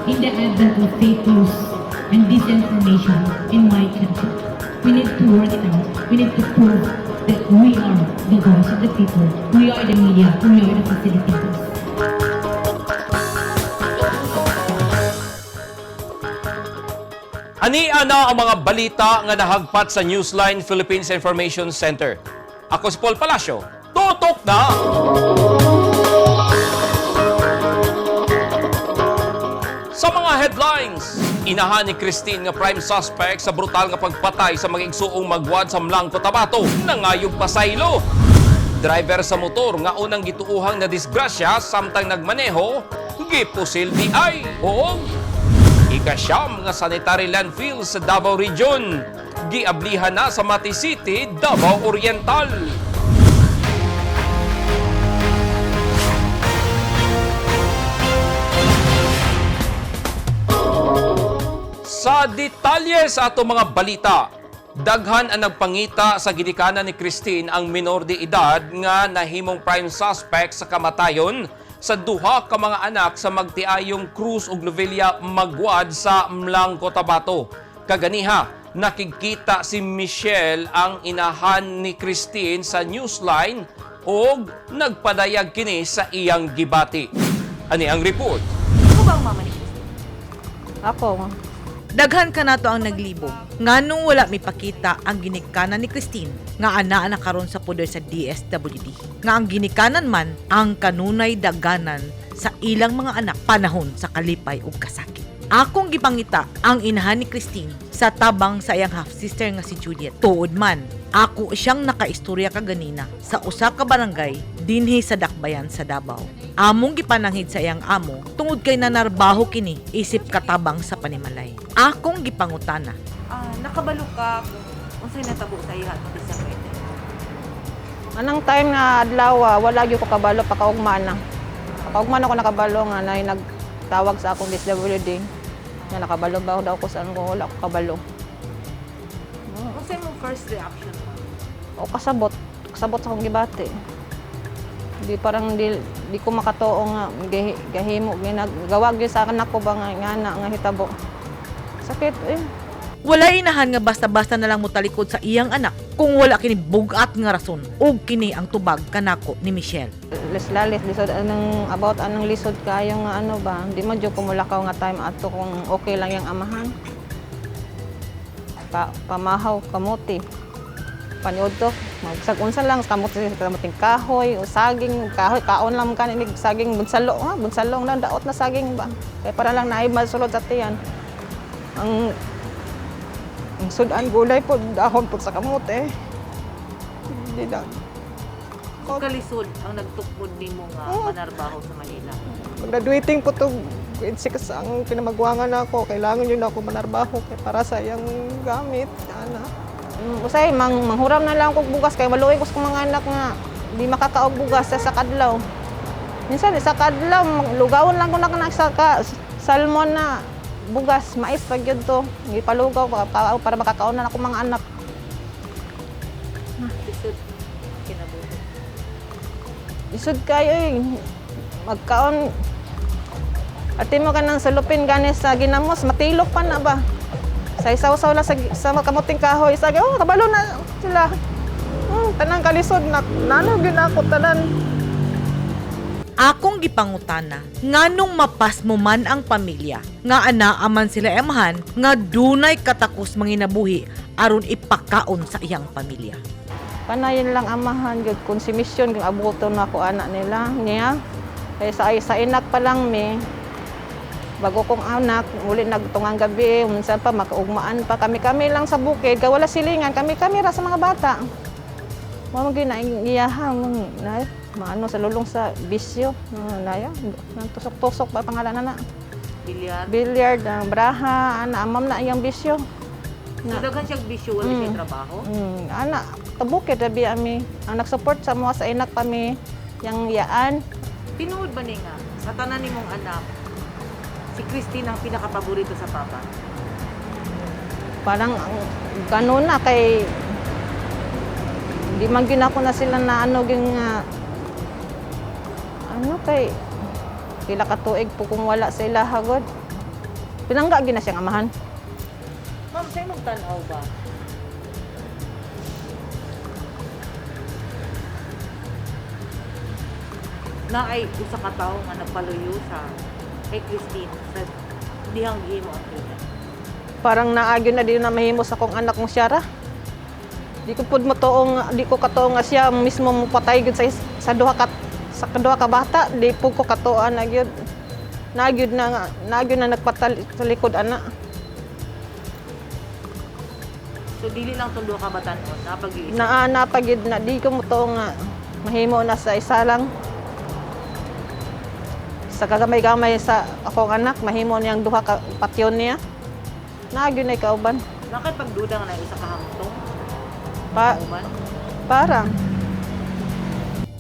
In the advent of fake news and disinformation in my country, we need to work it out. We need to prove that we are the voice of the people. We are the media. We are the facilitators. Ani ana ang mga balita nga nahagpat sa Newsline Philippines Information Center. Ako si Paul Palacio. Tutok na! Sa mga headlines, inahan ni Christine nga prime suspect sa brutal nga pagpatay sa mga igsuong magwad sa Mlang, Cotabato, nangayog pasaylo. Driver sa motor nga unang gituuhang na disgrasya samtang nagmaneho, gipusil di ay. O ikasyam nga sanitary landfill sa Davao Region, giablihan na sa Mati City, Davao Oriental. Sa detalye sa ato mga balita, daghan ang nagpangita sa ginikanan ni Christine, ang minor de edad nga nahimong prime suspect sa kamatayon sa duha ka mga anak sa magtiayong Cruz ug Lovilla Magwad sa Mlang, Cotabato. Kaganiha, nakikita si Michelle, ang inahan ni Christine, sa Newsline ug nagpadayag kini sa iyang gibati. Ani ang report. Ikaw ba ang mama ni Christine? Ako. Daghan ka nato ang naglibog. Nganong wala mipakita ang ginikanan ni Christine nga ana na karon sa poder sa DSWD. Nga ang ginikanan man ang kanunay daganan sa ilang mga anak panahon sa kalipay ug kasakit. Akong gipangita ang inahan ni Christine sa tabang sa iyang half-sister nga si Juliet. Tuod man, ako siyang nakaistorya kaganina sa usa ka barangay dinhi sa Dakbayan sa Davao. Among gipananghid sa iyang amo tungod kay nanarbaho kini isip katabang sa panimalay. Akong gipangutana. Nakabalo ka kung unsay natabo sa iya atong December 10. Anang time nga adlaw, wala gyud ko kabalo pakaugma na. Pakaugma na ko nakabalo nga nay nagtawag sa akong DSWD. Nga nakabalo ba daw ko sa ano, wala ko kabalo. Unsay mong first reaction mo? O kasabot, kasabot sa akong gibati. Di parang di ko makatuo nga gahimo ginagawa gyud sa anak ko ba nga nga na nga hitabo. Sakit eh. Wala inahan nga basta-basta na lang motalikod sa iyang anak kung wala kini bugat nga rason ug kini ang tubag kanako ni Michelle. Lalis lisod anang about anang lisod kayo nga ano ba, di man jud ko mulakaw nga time ato kung okay lang yung amahan. Pamahaw kamuti. Paniudto, magsag unsa lang kamuti sa kamuting kahoy o saging kahoy kaon lang kan inig saging bunsalo ha, bunsalong lang daot na saging ba. Kay para lang naay masulod sa tiyan. Ang sudan gulay po dahon po sa kamote. Hindi na. Kalisod ang nagtukod nimo nga manarbaho sa Manila. Graduating po to grade 6 ang pinamagwangan ako. Kailangan yun ako manarbaho kay para sa iyang gamit. Ana. Usay, manghuram na lang kog bugas kay maluoy ko sa mga anak nga di makakaog bugas sa kadlaw. Minsan sa kadlaw lugawon lang ko na kana sa salmon na bugas, mais pa gyud to. Gipalugaw para makakaon na ako mga anak. Lisod kinabuhi. Isod kayo eh. Magkaon. Ate mo ka ng salupin gani sa ginamos, matilok pa na ba? Sa isaw-saw lang sa kamuting kahoy. Sabi, oh, kabalo na sila. Tanang kalisod, na, nano ginako tanan. Akong gipangutana nganong mapasmo man ang pamilya nga ana aman sila emahan nga dunay katakos manginabuhi aron ipakaon sa iyang pamilya. Panayon lang amahan, gyud kung si mission, kung abuto na ako anak nila, niya. Kaya sa inak pa lang mi, bago kong anak, muli nagtungang gabi, minsan pa makaugmaan pa. Kami-kami lang sa bukid, kay wala silingan, kami-kami ra sa mga bata. Mao man gyud na iyaha, na maano sa lulong sa bisyo, naya, tusok-tusok pa pangalan na na. Bilyar. Billiard, ang braha, ana, amam na iyang bisyo. So daghan siyang bisyo, wala siyang trabaho. Ana, tabukid rabi ami. Ang nag-support sa mga sa inak pa mi, yang yaan. Tinuod ba ni nga sa tanan nimong anak si Christine ang pinakapaborito sa papa? Parang ganun na kay di man gyud ako na sila na ano gyud nga ano kay pila ka tuig po kung wala sila hagod. Pinangga gyud na siyang amahan. Ma'am, sa imong tan-aw ba? Na ay usa ka tawo nga nagpaluyo sa kay Christine sa dihang gihimo ang krimen. Parang naagyo na di na mahimo sa akong anak mong siyara. Di ko pud motuo nga, di ko katuo nga siya mismo mo patay gyud sa duha ka bata, di pud ko katuoan na gyud. Nagyud na nga, nagyud na nagpatal sa likod ana. So dili lang tong duha ka batan-on, napag-iisa. Naa pa gyud na di ko motuo nga mahimo na sa isa lang. Sa kagamay-gamay sa akong anak, mahimo niyang duha ka patyon niya. Nagyud na kauban. Nakay pagduda nga na usa ka hamtong. Human. Parang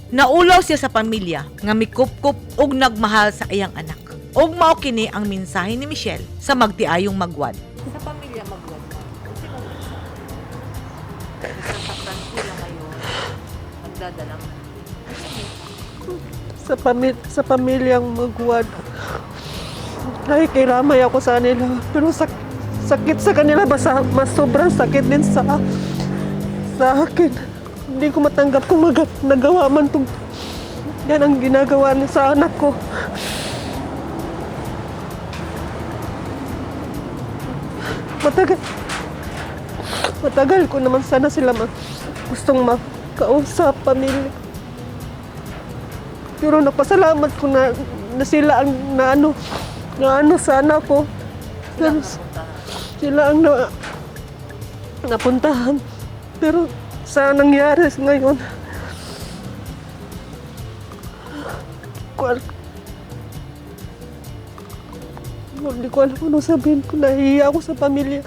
Naulaw siya sa pamilya nga mikupkup og nagmahal sa iyang anak. Og mao kini ang mensahe ni Michelle sa magtiayong magwad. Sa pamilya magwad ka. Kasi kung nasasaktan sila ngayon, magdadalang. Sa pamilyang magwad. Nakikiramay ako sa kanila. Pero sakit sa kanila, basta mas sobrang sakit din sa akin. Hindi ko matanggap kung nagawa man itong yan ang ginagawa niya sa anak ko. Matagal, matagal ko naman sana sila gustong makausap, pamilya. Pero napasalamat ko na sila ang na ano sa anak ko. Pero sila ang napuntahan. Pero sa nangyari ngayon, hindi ko alam kung ano sabihin ko. Nahihiya ako sa pamilya.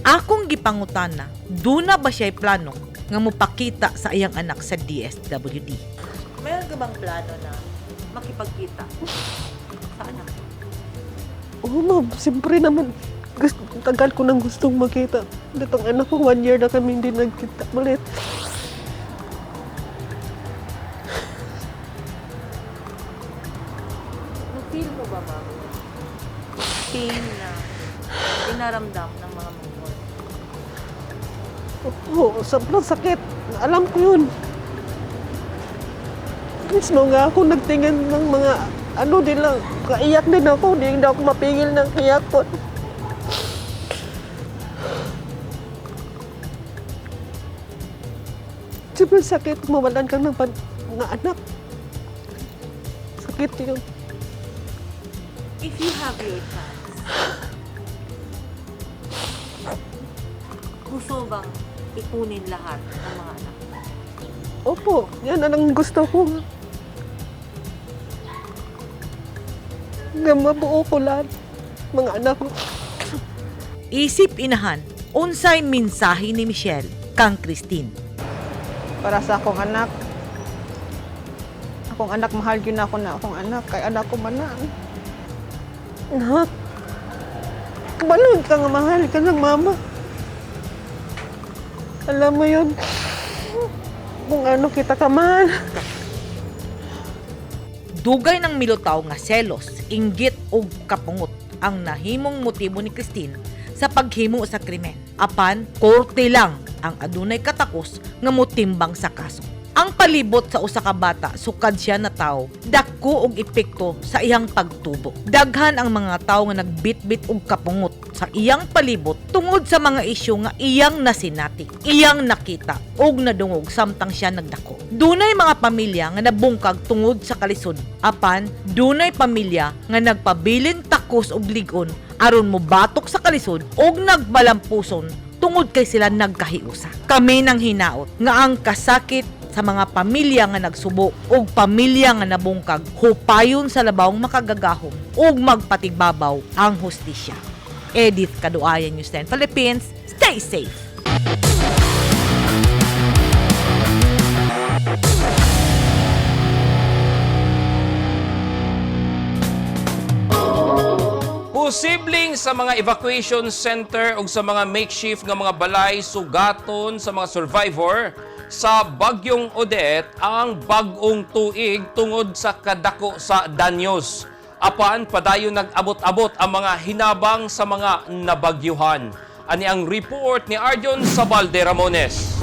Akong gipangutana, duna ba siya'y plano nga mopakita sa iyang anak sa DSWD? Meron ka bang plano na makipagkita sa anak? Oo, ma'am. Siyempre naman. Gusto, tagal ko nang gustong makita. Itong anak ko, one year na kami hindi nagkita ulit. Na-feel mo ba, ma'am? Pain na dinaramdam ng mga mongol. Oo, sobrang sakit. Alam ko yun. Mismo nga ako nagtingin ng mga ano din lang. Kaiyak din ako. Hindi na ako mapigil ng iyak ko. Sobrang sakit. Mawalan ka ng mga anak. Sakit yun. If you have your chance, gusto bang ipunin lahat ng mga anak? Opo, yan ang gusto ko. Nga mabuo ko lahat. Mga anak ko. Isip inahan, unsay mensahe ni Michelle kang Christine? Para sa akong anak. Akong anak, mahal yun ako na akong anak. Kay anak ko man na. Nak, kabalo ka nga mahal ka ng mama. Alam mo yun, kung ano kita kamahal. Dugay ng milutaw nga selos, inggit ug kapungot ang nahimong motibo ni Christine sa paghimo sa krimen. Apan, korte lang ang adunay katakos nga motimbang sa kaso. Ang palibot sa usa ka bata sukad siya na tawo, dako og epekto sa iyang pagtubo. Daghan ang mga tawo nga nagbitbit og kapungot sa iyang palibot tungod sa mga isyu nga iyang nasinati, iyang nakita og nadungog samtang siya nagdako. Dunay mga pamilya nga nabungkag tungod sa kalisod, apan dunay pamilya nga nagpabiling takos og lig-on aron mobatok sa kalisod og nagbalampuson tungod kay sila nagkahiusa. Kami nang hinaot nga ang kasakit sa mga pamilya nga nagsubo ug pamilya nga nabungkag hupayon sa labawng makagagahom ug magpatigbabaw ang hustisya. Edith Kaduayan, News 10 Philippines. Stay safe! Posibleng sa mga evacuation center o sa mga makeshift nga mga balay sugaton sa mga survivor sa Bagyong Odette ang bag-ong tuig tungod sa kadako sa danyos. Apan padayon nag-abot-abot ang mga hinabang sa mga nabagyuhan. Ani ang report ni Arjon Sabalde Ramones.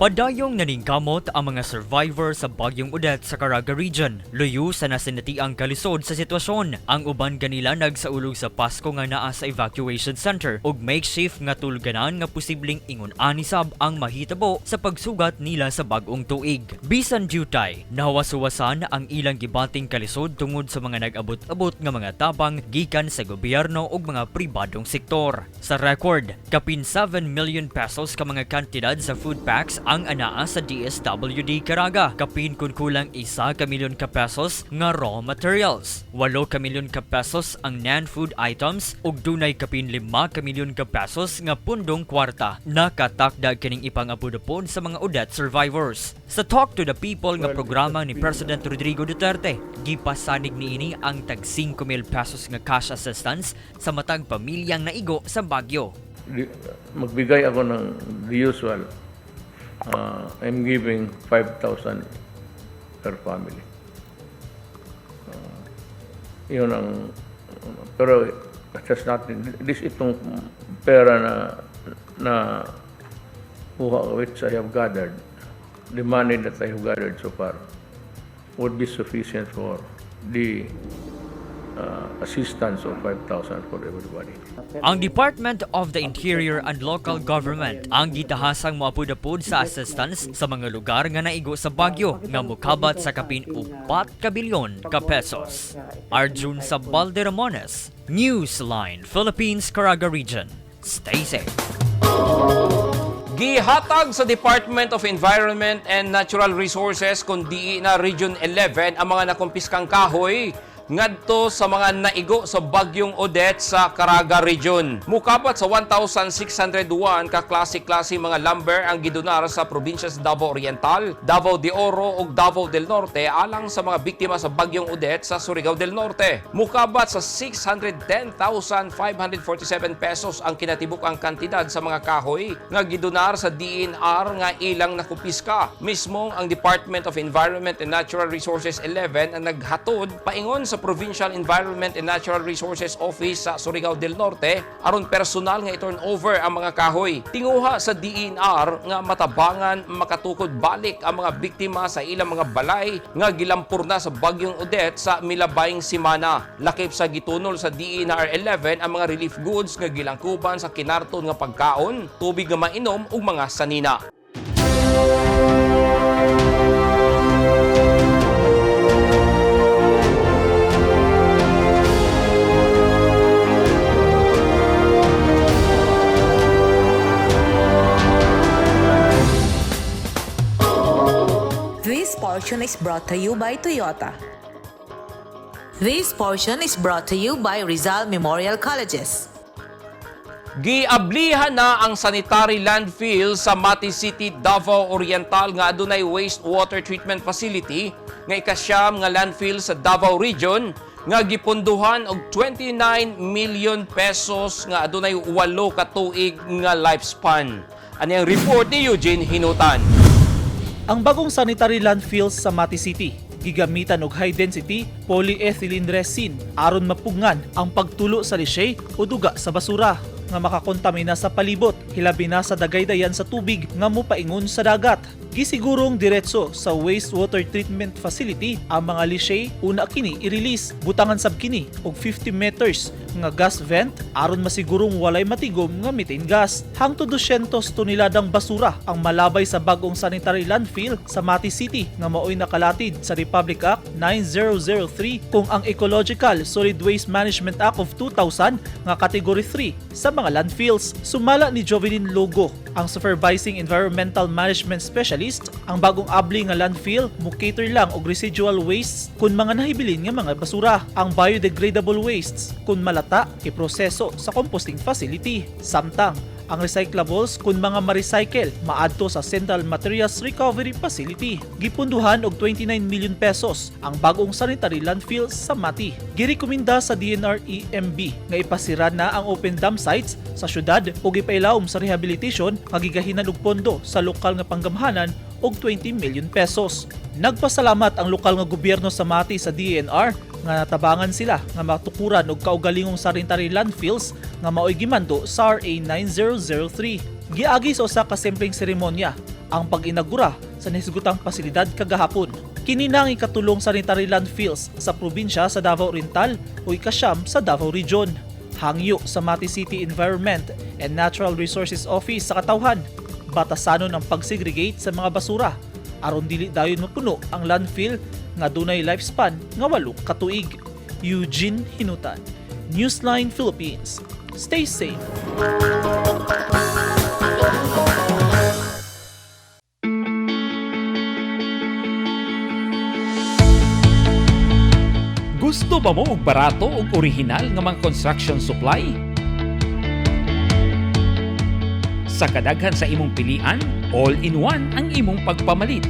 Padayong naningkamot ang mga survivor sa Bagyong Odette sa Caraga Region. Luyo sa nasinatiang kalisod sa sitwasyon. Ang uban kanila nagsaulog sa Pasko nga naa sa evacuation center ug makeshift nga tulganan nga posibleng ingon ani sab ang mahitabo sa pagsugat nila sa bag-ong tuig. Bisan jutay, nahawas-huwasan ang ilang gibating kalisod tungod sa mga nag-abot-abot nga mga tabang gikan sa gobyerno ug mga pribadong sektor. Sa record, kapin 7 million pesos ka mga kantidad sa food packs ang anaa sa DSWD Caraga. Kapin kun kulang 1 ka milyon ka pesos nga raw materials. 8 ka milyon ka pesos ang non-food items ug dunay kapin 5 ka milyon ka pesos nga pundong kwarta. Nakatakda kining ipangapudapon sa mga Odette survivors. Sa Talk to the People nga programa ni President Rodrigo Duterte, gipasanig niini ang tag 5,000 pesos nga cash assistance sa matag pamilyang naigo sa bagyo. Magbigay ako ng the usual. I'm giving 5,000 per family. Yun ang, pero that's not, this itong pera na kuha which I have gathered, the money that I have gathered so far would be sufficient for the assistance of 5,000 for everybody. Ang Department of the Interior and Local Government ang gitahasang moapud-apud sa assistance sa mga lugar nga naigo sa bagyo nga mokabat sa kapin 4 ka bilyon ka pesos. Arjun Sabalde Ramones, Newsline, Philippines, Caraga Region. Stay safe. Gihatag sa Department of Environment and Natural Resources kun DENR Region 11 ang mga nakumpiskang kahoy ngadto sa mga naigo sa Bagyong Odette sa Caraga Region. Mukabat sa 1,601 ka klase-klase mga lumber ang gidonar sa probinsya sa Davao Oriental, Davao de Oro ug Davao del Norte alang sa mga biktima sa Bagyong Odette sa Surigao del Norte. Mukabat sa 610,547 pesos ang kinatibuk-ang kantidad sa mga kahoy nga gidonar sa DENR nga ilang nakumpiska. Mismo ang Department of Environment and Natural Resources 11 ang naghatod paingon sa Provincial Environment and Natural Resources Office sa Surigao del Norte aron personal nga i-turn over ang mga kahoy. Tinguha sa DENR nga matabangan makatukod balik ang mga biktima sa ilang mga balay nga gilampur na sa Bagyong Odette sa milabayng simana. Lakip sa gitunol sa DENR 11 ang mga relief goods nga gilangkuban sa kinarton nga pagkaon, tubig nga mainom ug mga sanina. This portion is brought to you by Toyota. This portion is brought to you by Rizal Memorial Colleges. Giablihan na ang sanitary landfill sa Mati City, Davao Oriental nga adunay wastewater treatment facility nga ikasyam nga landfill sa Davao Region nga gipondohan og 29 million pesos nga adunay 8 ka tuig nga lifespan. Ani ang report ni Eugene Hinutan. Ang bagong sanitary landfills sa Mati City gigamitan og high density polyethylene resin aron mapugngan ang pagtulo sa lishay o duga sa basura nga makakontamina sa palibot, hilabi na sa dagaydayan sa tubig nga mopaingon sa dagat. Gisigurong diretso sa wastewater treatment facility ang mga lishay una kini i-release. Butangan sab kini og 50 meters nga gas vent aron masigurong walay matigom nga methane gas. Hangtod 200 toneladang basura ang malabay sa bagong sanitary landfill sa Mati City nga maoy nakalatid sa Republic Act 9003 kung ang Ecological Solid Waste Management Act of 2000 nga Category 3 sa mga landfills. Sumala ni Jovelyn Logo, ang Supervising Environmental Management Specialist, ang bagong abli nga landfill mo cater lang og residual wastes kun mga nahibilin nga mga basura. Ang biodegradable wastes kun malata iproseso sa composting facility. Samtang ang recyclables kun mga ma-recycle maadto sa Central Materials Recovery Facility. Gipunduhan og 29 million pesos ang bagong sanitary landfill sa Mati. Girekomenda sa DENR-EMB nga ipasira na ang open dump sites sa syudad ug ipailawom sa rehabilitation nga gigahinan og pondo sa lokal nga panggamhanan og 20 million pesos. Nagpasalamat ang lokal nga gobyerno sa Mati sa DENR nga natabangan sila nga matukuran og kaugalingong sanitary landfills nga maoy gimando sa RA 9003. Giagi sa usa ka simpleng seremonya ang pag-inagura sa nahisgutang pasilidad kagahapon. Kini na ang ikatulong sanitary landfills sa probinsya sa Davao Oriental o ikasyam sa Davao Region. Hangyo sa Mati City Environment and Natural Resources Office sa katawhan, batasanon ang pag-segregate sa mga basura aron dili dayon mapuno ang landfill nga dunay lifespan nga 8 ka tuig. Eugene Hinutan, Newsline Philippines. Stay safe. Gusto ba mo og barato ug orihinal nga mga construction supply? Sa kadaghan sa imong pilian, all-in-one ang imong pagpamalit.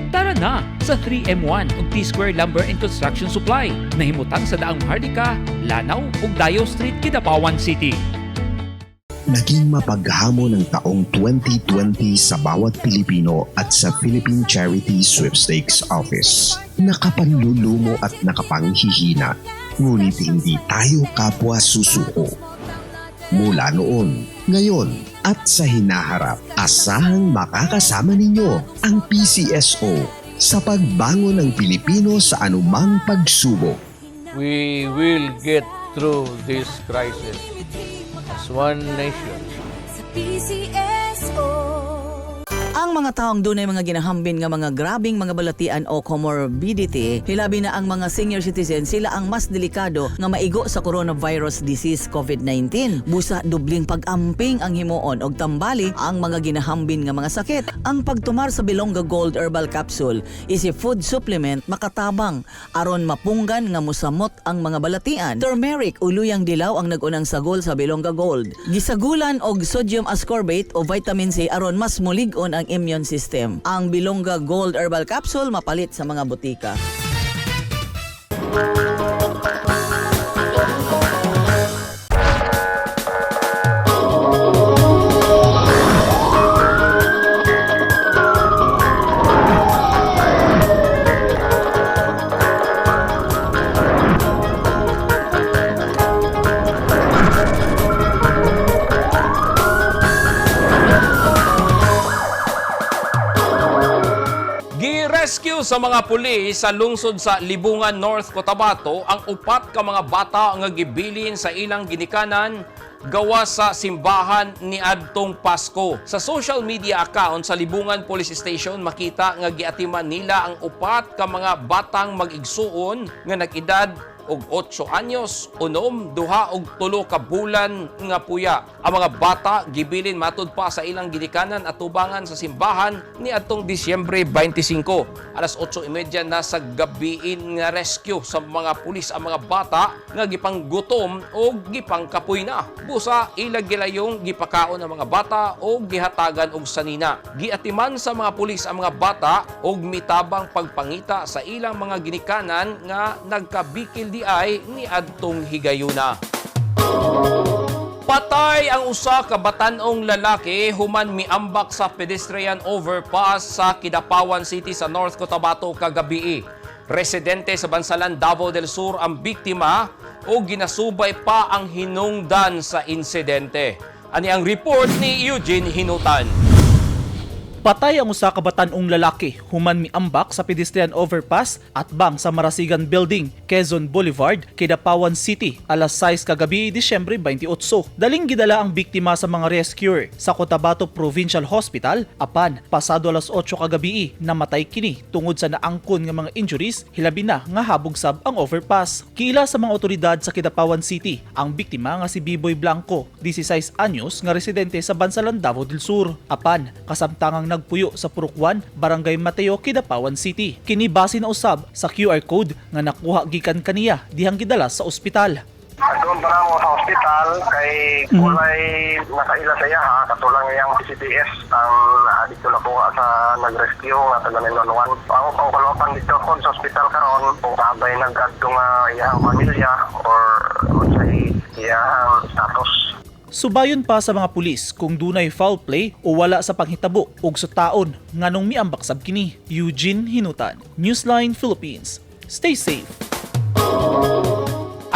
Tara na sa 3M1 ug T-Square Lumber and Construction Supply. Nahimutang sa Daang Maharlika, Lanao ug Dayo Street, Kidapawan City. Naging mapaghamon ang taong 2020 sa bawat Pilipino at sa Philippine Charity Sweepstakes Office. Nakapanlulumo at nakapanghihina, ngunit hindi tayo kapwa susuko. Mula noon, ngayon, at sa hinaharap, asahang makakasama ninyo ang PCSO sa pagbangon ng Pilipino sa anumang pagsubok. We will get through this crisis as one nation. Sa PCSO. Ang mga taong dunay mga ginahambin nga mga grabing mga balatian o comorbidity, hilabi na ang mga senior citizen, sila ang mas delikado nga maigo sa coronavirus disease COVID-19. Busa dubling pag-amping ang himuon og tambali ang mga ginahambin nga mga sakit. Ang pagtumar sa Bilongga Gold Herbal Capsule is a food supplement makatabang aron mapunggan nga musamot ang mga balatian. Turmeric o luyang dilaw ang nag-unang sagol sa Bilongga Gold. Gisagulan og sodium ascorbate o vitamin C aron mas mulig-on ang immune system. Ang Bilongga Gold Herbal Capsule mapalit sa mga botika. Gi-rescue sa mga pulis sa lungsod sa Libungan, North Cotabato ang upat ka mga bata nga gibilin sa ilang ginikanan gawa sa simbahan ni adtong Pasko. Sa social media account sa Libungan Police Station, makita nga giatiman nila ang upat ka mga batang mag-igsuon nga nag-edad og 8 anyos, 9, 2 og 3 ka bulan nga puya. Ang mga bata gibilin matud pa sa ilang ginikanan at tubangan sa simbahan ni adtong Disyembre 25. Alas 8:30 na sa gabiin nga rescue sa mga pulis ang mga bata nga gipanggutom o gipangkapoy na. Busa ila gilayong gipakaon ang mga bata o gihatagan og sanina. Giatiman sa mga pulis ang mga bata og mitabang pagpangita sa ilang mga ginikanan nga nagkabikil di ay ni adtong higayuna. Patay ang usa ka batan-ong lalaki human miambak sa pedestrian overpass sa Kidapawan City sa North Cotabato kagabi. Residente sa Bansalan, Davao del Sur ang biktima o ginasubay pa ang hinungdan sa insidente. Ani ang report ni Eugene Hinutan. Patay ang usa ka batan-ong lalaki human miambak sa pedestrian overpass at bang sa Marasigan Building, Quezon Boulevard, Kidapawan City, alas 6 kagabi, Disyembre 28. Daling gidala ang biktima sa mga rescuer sa Cotabato Provincial Hospital apan pasado alas 8 kagabi namatay kini tungod sa naangkon nga mga injuries, hilabi na nga habog sab ang overpass. Kiila sa mga otoridad sa Kidapawan City ang biktima nga si Biboy Blanco, 16 anyos, nga residente sa Bansalan, Davao del Sur. Apan kasamtangang nagpuyo sa Purok 1, Barangay Mateo, Kidapawan City. Kini base na usab sa QR code nga nakuha gikan kaniya dihang gidala sa ospital. Doon pa mo sa ospital kay kulay nakaila sa iya ha, katulang iyang PCDS ang dito na kuha sa nag-rescue nga taga 911. Ako pang kalopan dito kon sa ospital karon kung kabay nag-adto nga iyang pamilya or unsay iyang status. Subayon pa sa mga pulis kung dunay foul play o wala sa panghitabo ug sa taon nganong miambak sab kini. Eugene Hinutan, Newsline Philippines. Stay safe.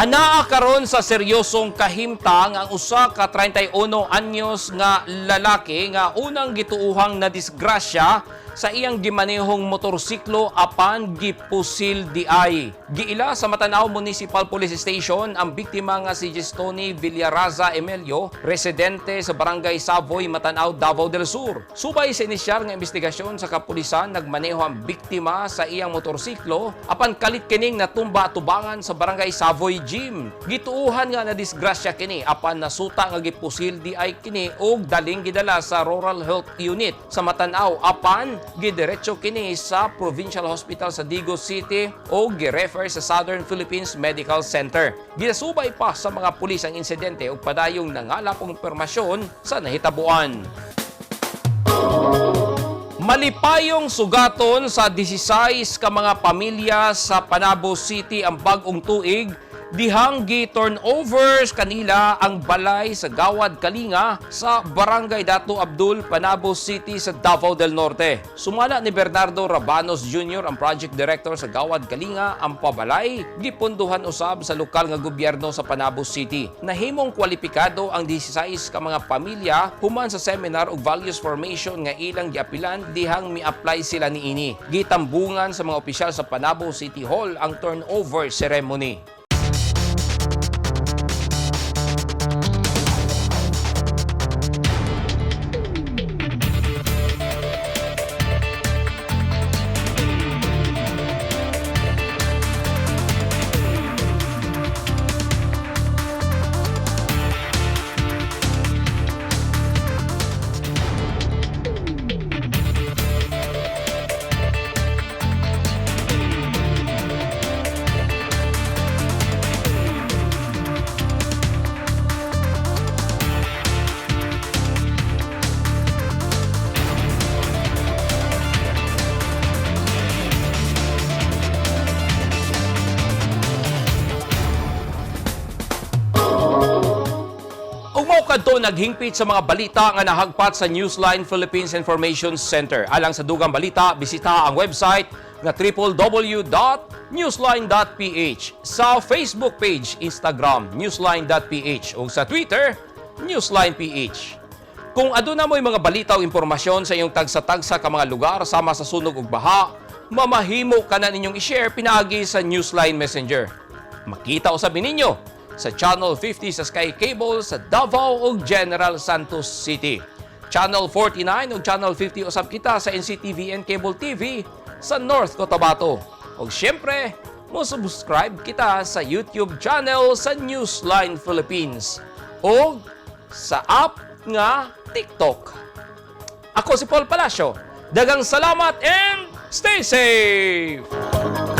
Anaa karon sa seryosong kahimtang ang usa ka 31 anyos nga lalaki nga unang gituuhang nadisgrasya sa iyang gimanehong motorsiklo apan gipusil diay. Giila sa Matanao Municipal Police Station ang biktima nga si Gestoni Villaraza Emilio, residente sa Barangay Savoy, Matanao, Davao del Sur. Subay sa inisyal nga investigasyon sa kapulisan, nagmaneho ang biktima sa iyang motorsiklo apan kalit kining natumba atubangan sa Barangay Savoy Gym. Gituuhan nga na disgrasya kini apan nasuta nga gipusil diay kini og daling gidala sa Rural Health Unit sa Matanao apan gidiretso kini sa Provincial Hospital sa Digos City o girefer sa Southern Philippines Medical Center. Ginasubay pa sa mga pulis ang insidente ug padayong nangalap og impormasyon sa nahitabuan. Malipayong sugaton sa 16 ka mga pamilya sa Panabo City ang bag-ong tuig dihang gi-turnovers kanila ang balay sa Gawad Kalinga sa Barangay Dato Abdul, Panabo City sa Davao del Norte. Sumala ni Bernardo Rabanos Jr., ang project director sa Gawad Kalinga, ang pabalay gipunduhan usab sa lokal nga gobyerno sa Panabo City. Nahimong kwalipikado ang 16 ka mga pamilya human sa seminar og values formation nga ilang giapilan dihang mi-apply sila niini. Gitambungan sa mga opisyal sa Panabo City Hall ang turnover ceremony. Ug mao kadto naghingpit sa mga balita nga nahagpat sa Newsline Philippines Information Center. Alang sa dugang balita, bisita ang website nga www.newsline.ph, sa Facebook page, Instagram, newsline.ph ug sa Twitter, newsline.ph. Kung aduna mo'y mga balita o impormasyon sa iyong tagsa-tagsa ka mga lugar sama sa sunog ug baha, mamahimo ka na ninyong i-share pinaagi sa Newsline Messenger. Makita usab ninyo sa Channel 50 sa Sky Cable sa Davao ug General Santos City. Channel 49 ug Channel 50 usab kita sa NCTV and Cable TV sa North Cotabato. Ug syempre, mo subscribe kita sa YouTube channel sa Newsline Philippines o sa app nga TikTok. Ako si Paul Palacio. Daghang salamat and stay safe!